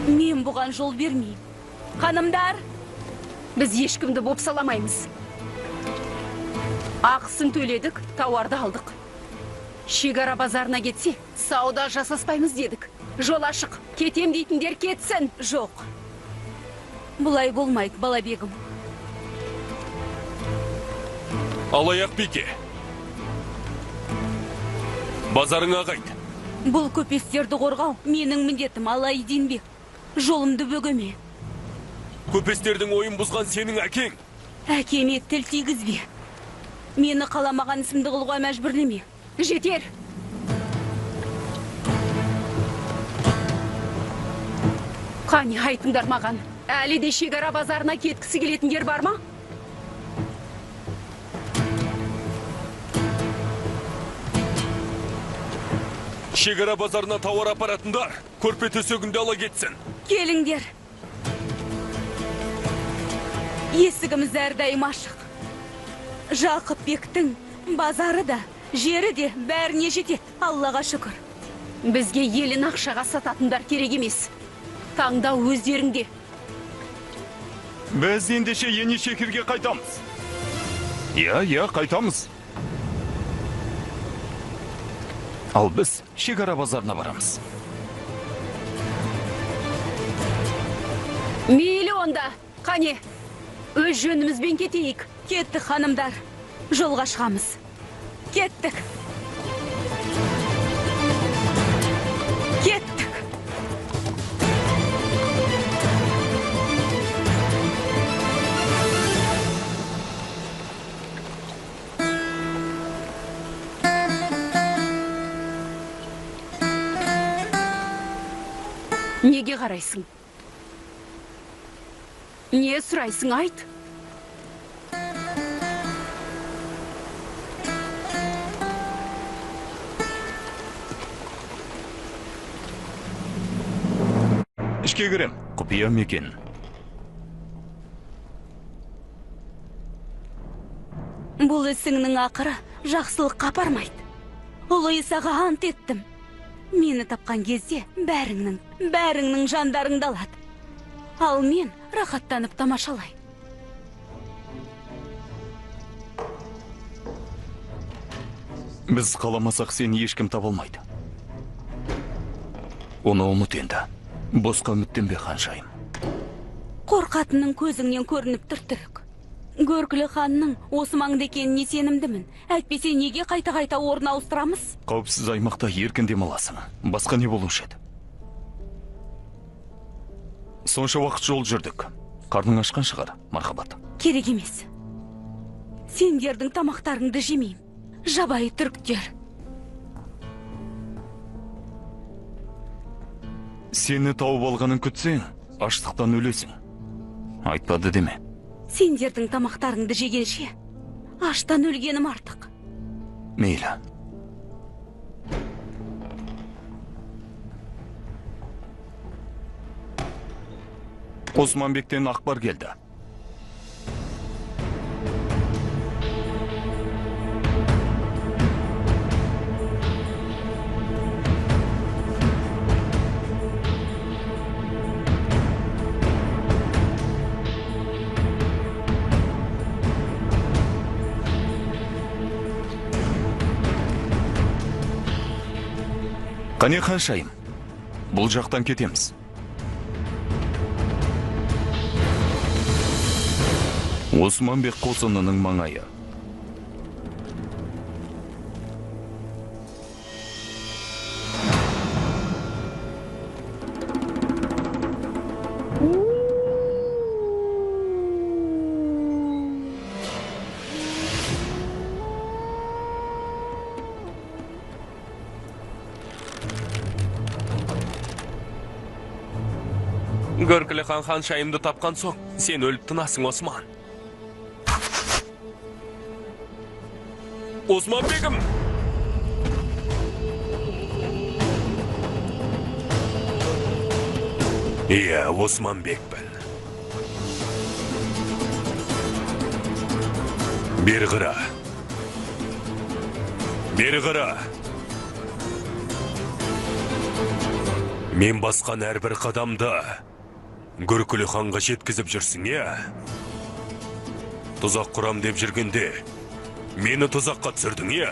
Мен бұған жол бермеймін. Ханымдар, біз ешкімді бопсаламаймыз. Ақысын төледік, тауарды алдық. Шекара базарына кетсе, сауда жасаспаймыз дедік. Жол ашық, кетем дейтіндер кетсін. Жоқ. Бұлай болмайды, Балабегім. Алаяқ бике. Базарыңа қайт. Бұл көпестерді қорғау менің міндетім, Алайдинбек. Жолымды бөгеме. Көпестердің ойын бұзған сенің әкең. Әкеме тіл тигізбе. Мені қаламаған ісімді қылуға мәжбүрлеме. Жетер. Қане, айтыңдар маған. Әлі де шекара базарына кеткісі келетіндер бар ма? Шекара базарына тауар апаратындар көрпе төсегінде ала кетсін. Келіңдер. Есігіміз әрдайым ашық. Жақыпбектің базары да, жері де бәріне жетеді. Аллаға шүкір. Бізге елін ақшаға сататындар керек емес. Таңдау өздеріңде. Біз ендеше Енишехирге қайтамыз. Иә, иә, қайтамыз. Ал біз шекара базарына барамыз. Мейлі онда. Қане, өз жөнімізбен кетейік. Кеттік, ханымдар. Жолға шығамыз. Кеттік. Кеттік. Неге қарайсың? Не сұрайсың, айт? Ішке кірем. Құпия мекен. Бұл ісіңнің ақыры жақсылыққа апармайды. Ұлы Исаға ант еттім. Мені тапқан кезде бәріңнің жандарыңды алады. Ал мен рахаттанып тамашалай. Біз қаламасақ сені ешкім таба алмайды. Оны ұмыт енді. Босқа үміттенбе, ханшайым. Қорқатының көзіңнен көрініп тұр түрік. Көркілі ханның осы маңда екеніне сенімдімін. Әйтпесе неге қайта-қайта орын ауыстырамыз? Қауіпсіз аймақта еркін демаласың. Басқа не болушы еді? Сонша уақыт жол жүрдік. Қарның ашқан шығар, мархабат. Керек емес. Сендердің тамақтарыңды жемеймін. Жабайы түріктер. Сені тауып алғанын күтсең, аштықтан өлесің. Айтпады деме. Сендердің тамақтарыңды жегенше, аштан өлгенім артық. Мейлі. Османбектен ақпар келді. Қане ханшайым, бұл жақтан кетеміз. Османбек қосынының маңайы. Көркілі хан ханшайымды тапқан соң, сен өліп тынасың, Осман. Осман бегім! Иә, Осман бекпін. Бері қара. Бері қара. Мен басқан әрбір қадамды Гөркілі ханға жеткізіп жүрсің, иә? Тұзақ құрам деп жүргенде, мені тұзаққа түсірдің, иә?